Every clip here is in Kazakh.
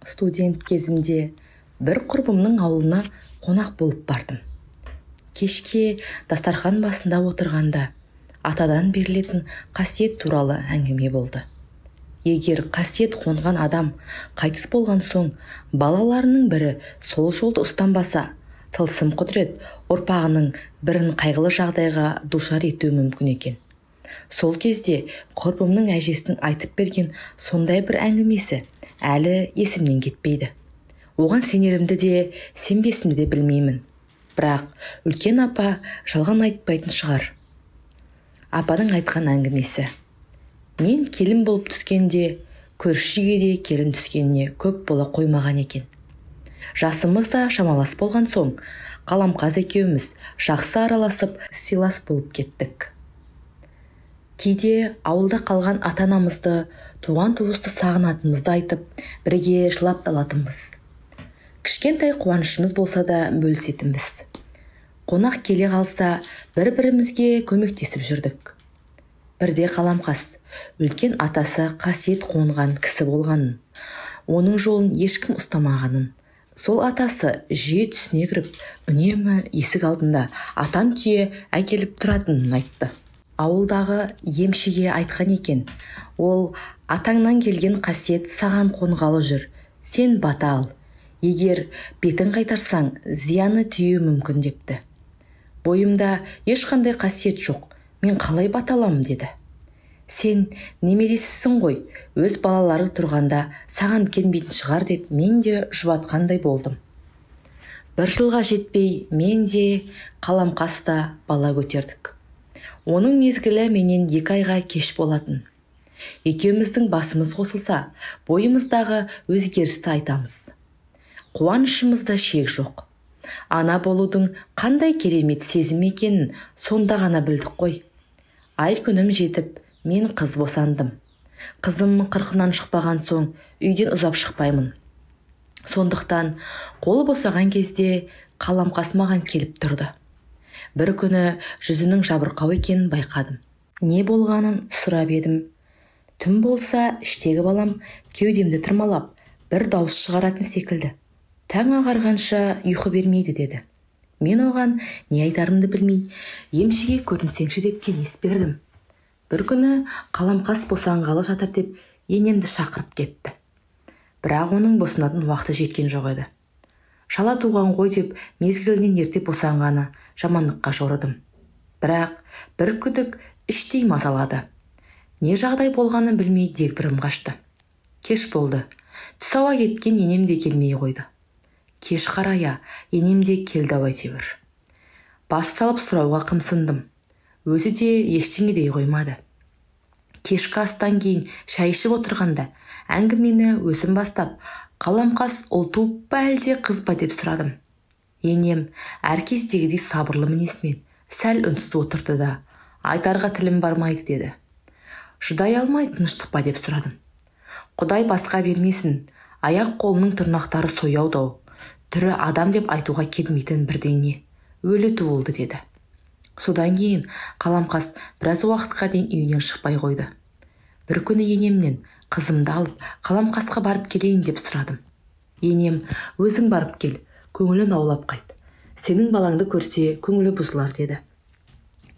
Студент кезімде бір құрбымның ауылына қонақ болып бардым. Кешке дастархан басында отырғанда атадан берілетін қасиет туралы әңгіме болды. Егер қасиет қонған адам қайтыс болған соң балаларының бірі сол жолды ұстанбаса, тылсым құдірет ұрпағының бірін қайғылы жағдайға душар етуі мүмкін екен. Сол кезде құрбымның әжесінің айтып берген сондай бір әңгімесі әлі есімнен кетпейді. Оған сенерімді де, сенбесімді де білмеймін. Бірақ үлкен апа жалған айтпайтын шығар. Апаның айтқан әңгімесі. Мен келін болып түскенде, көрші үйге де келін түскеніне көп бола қоймаған екен. Жасымыз да шамалас болған соң, Қаламқас екеуміз жақсы араласып, сыйлас болып кеттік. Кейде ауылда қалған ата-анамызды, туған-туысты сағынатынымызды айтып, бірге жылап та алатынбыз. Кішкентай қуанышымыз болса да бөлісетінбіз. Қонақ келе қалса, бір-бірімізге көмектесіп жүрдік. Бірде Қаламқас үлкен атасы қасиет қонған кісі болғанын, оның жолын ешкім ұстамағанын, сол атасы жиі түсіне кіріп, үнемі есік алдында атан түйе әкеліп тұратынын айтты. Ауылдағы емшіге айтқан екен, ол атаңнан келген қасиет саған қонғалы жүр, сен бата ал, егер бетін қайтарсаң, зияны тиюі мүмкін депті. Бойымда ешқандай қасиет жоқ, мен қалай бата аламын деді. Сен немересісің ғой, өз балаларың тұрғанда саған келмейтін шығар деп мен де жұбатқандай болдым. Бір жылға жетпей мен де Қаламқас та бала көтердік. Оның мезгілі менен 2 айға кеш болатын. Екеуміздің басымыз қосылса, бойымыздағы өзгерісті айтамыз. Қуанышымызда шек жоқ. Ана болудың қандай керемет сезім екенін сонда ғана білдік қой. Ай күнім жетіп, мен қыз босандым. Қызым 40-нан шықпаған соң үйден ұзап шықпаймын. Сондықтан қолы босаған кезде Қаламқас маған келіп тұрды. Бір күні жүзінің жабырқау екенін байқадым. Не болғанын сұрап едім. Түн болса, іштегі балам кеудемді тырмалап, бір дауыс шығаратын секілді. Таң ағарғанша ұйқы бермейді деді. Мен оған не айтарымды білмей, емшіге көрінсеңші деп кеңес бердім. Бір күні Қаламқас босанғалы жатыр деп енемді шақырып кетті. Бірақ оның босанатын уақыты жеткен жоқ еді. Шала туған ғой деп мезгілінен ерте босанғаны жамандыққа жорыдым. Бірақ бір күдік іштей мазалады. Не жағдай болғанын білмей дегбірім қашты. Кеш болды. Түс ауа кеткен енем де келмей қойды. Кеш қарая енем де келді ау әйтеуір. Бас салып сұрауға қымсындым. Өзі де ештеңе дей қоймады. Кешкі астан кейін шай ішіп отырғанда әңгімені өзім бастап, Қаламқас ұл туып па әлде қыз ба деп сұрадым. Енем әр кездегідей сабырлы мінезімен сәл үнсіз отырды да, айтарға тілім бармайды деді. Шыдай алмай тыныштық па деп сұрадым. Құдай басқа бермесін, аяқ қолының тырнақтары сояудау, түрі адам деп айтуға келмейтін бірдеңе, өлі туылды деді. Содан кейін Қаламқас біраз уақытқа дейін үйінен шықпай қойды. Бір күні енемнен қызымды алып Қаламқасқа барып келейін деп сұрадым. Енем, өзің барып кел, көңілін аулап қайт. Сенің балаңды көрсе көңілі бұзылар деді.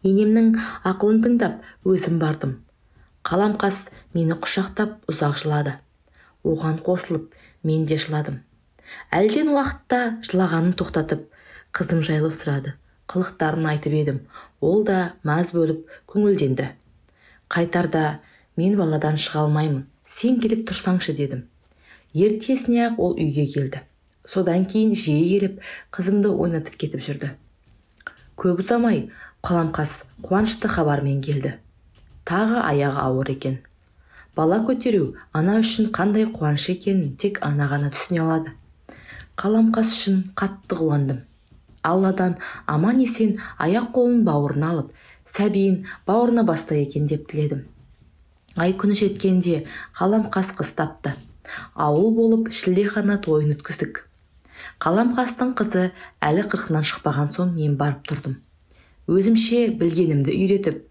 Енемнің ақылын тыңдап өзім бардым. Қаламқас мені құшақтап ұзақ жылады. Оған қосылып мен де жыладым. Әлден уақытта жылағанын тоқтатып, қызым жайлы сұрады. Қылықтарын айтып едім, ол да мәз бөліп көңілденді. Қайтарда мен баладан шыға алмаймын, сен келіп тұрсаңшы дедім. Ертесіне-ақ ол үйге келді. Содан кейін жиі келіп, қызымды ойнатып кетіп жүрді. Көп ұзамай Қаламқас қуанышты хабармен келді. Тағы аяғы ауыр екен. Бала көтеру ана үшін қандай қуаныш екенін тек ана ғана түсіне алады. Қаламқас үшін қатты қуандым. Алладан аман есен аяқ қолын бауырына алып, сәбиін бауырына бастай екен деп тіледім. Ай күні жеткенде Қаламқас қыз тапты. Ауыл болып шілдехана тойын өткіздік. Қаламқастың қызы әлі 40-нан шықпаған соң мен барып тұрдым. Өзімше білгенімді үйретіп,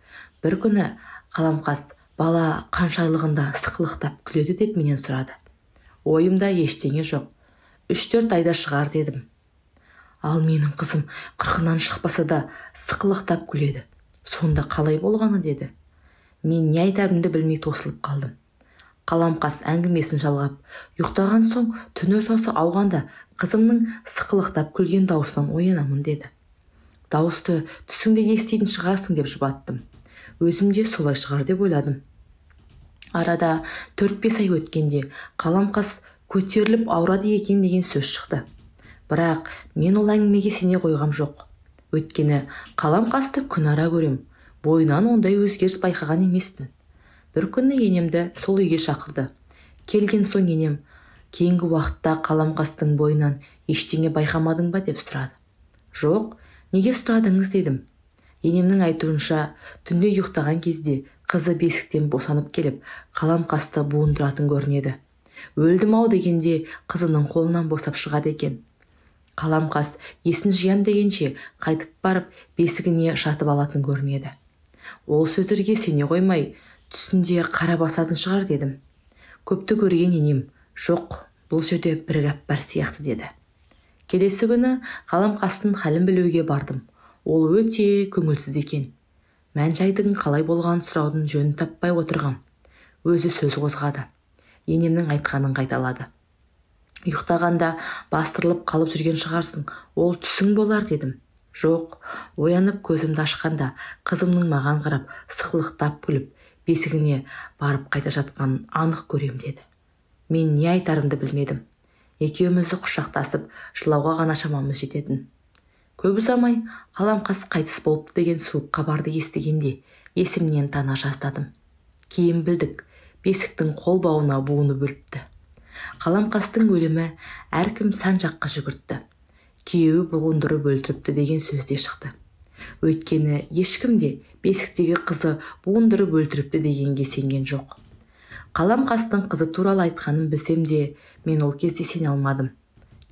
бір күні Қаламқас бала қанша айлығында сықылықтап күледі деп менен сұрады. Ойымда ештеңе жоқ. 3-4 айда шығар дедім. Ал менің қызым 40-ынан шықпаса да сықылықтап күледі. Сонда қалай болғаны деді. Мен не айтарымды білмей тосылып қалдым. Қаламқас әңгімесін жалғап, ұйықтаған соң түн ортасы ауғанда қызымның сықылықтап күлген дауысынан оянамын деді. Дауысты түсіңде еститін шығарсың деп жұбаттым. Өзім де солай шығар деп ойладым. Арада 4-5 ай өткенде Қаламқас көтеріліп ауырады екен деген сөз шықты. Бірақ мен ол әңгімеге сене қойғам жоқ. Өйткені Қаламқасты күн ара көрем, бойынан ондай өзгеріс байқаған емеспін. Бір күні енемді сол үйге шақырды. Келген соң енем, кейінгі уақытта Қаламқастың бойынан ештеңе байқамадың ба деп сұрады. Жоқ, неге сұрадыңыз дедім. Енемнің айтуынша, түнде ұйықтаған кезде қызы бесіктен босанып келіп, Қаламқасты буындыратын көрінеді. Өлдім ау дегенде қызының қолынан босап шығады екен. Қаламқас есін жиям дегенше қайтып барып бесігіне жатып алатын көрінеді. Ол сөздерге сене қоймай, түсінде қара басатын шығар дедім. Көпті көрген енем, жоқ, бұл жерде бір гәп бар сияқты деді. Келесі күні Қаламқастың халін білуге бардым. Ол өте көңілсіз екен. Мән-жайдың қалай болғанын сұраудың жөнін таппай отырғам. Өзі сөз қозғады. Енемнің айтқанын қайталады. Ұйықтағанда бастырылып қалып жүрген шығарсың, ол түсің болар дедім. Жоқ, оянып көзімді ашқанда қызымның маған қарап сықылықтап күліп, бесігіне барып қайта жатқанын анық көрем деді. Мен не айтарымды білмедім. Екеумізді құшақтасып, жылауға ғана шамамыз жететін. Көп ұзамай Қаламқас қайтыс болыпты деген суық хабарды естігенде есімнен тана жаздадым. Кейін білдік, бесіктің қол бауына буынып өліпті. Қаламқастың өлімі әркім сан жаққа жүгіртті. Күйеуі буындырып өлтіріпті деген сөз де шықты. Өйткені ешкім де бесіктегі қызы буындырып өлтіріпті дегенге сенген жоқ. Қаламқастың қызы туралы айтқанын білсем де, мен ол кезде сене алмадым,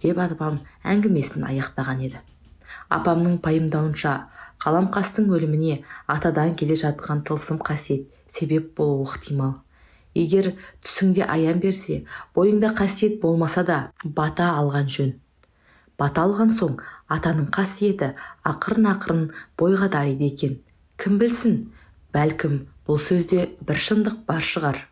деп апам әңгімесін аяқтаған еді. Апамның пайымдауынша, Қаламқастың өліміне атадан келе жатқан тылсым қасиет себеп болуы ықтимал. Егер түсіңде аян берсе, бойыңда қасиет болмаса да бата алған жөн. Бата алған соң атаның қасиеті ақырын-ақырын бойға дариды екен. Кім білсін, бәлкім бұл сөзде бір шындық бар шығар.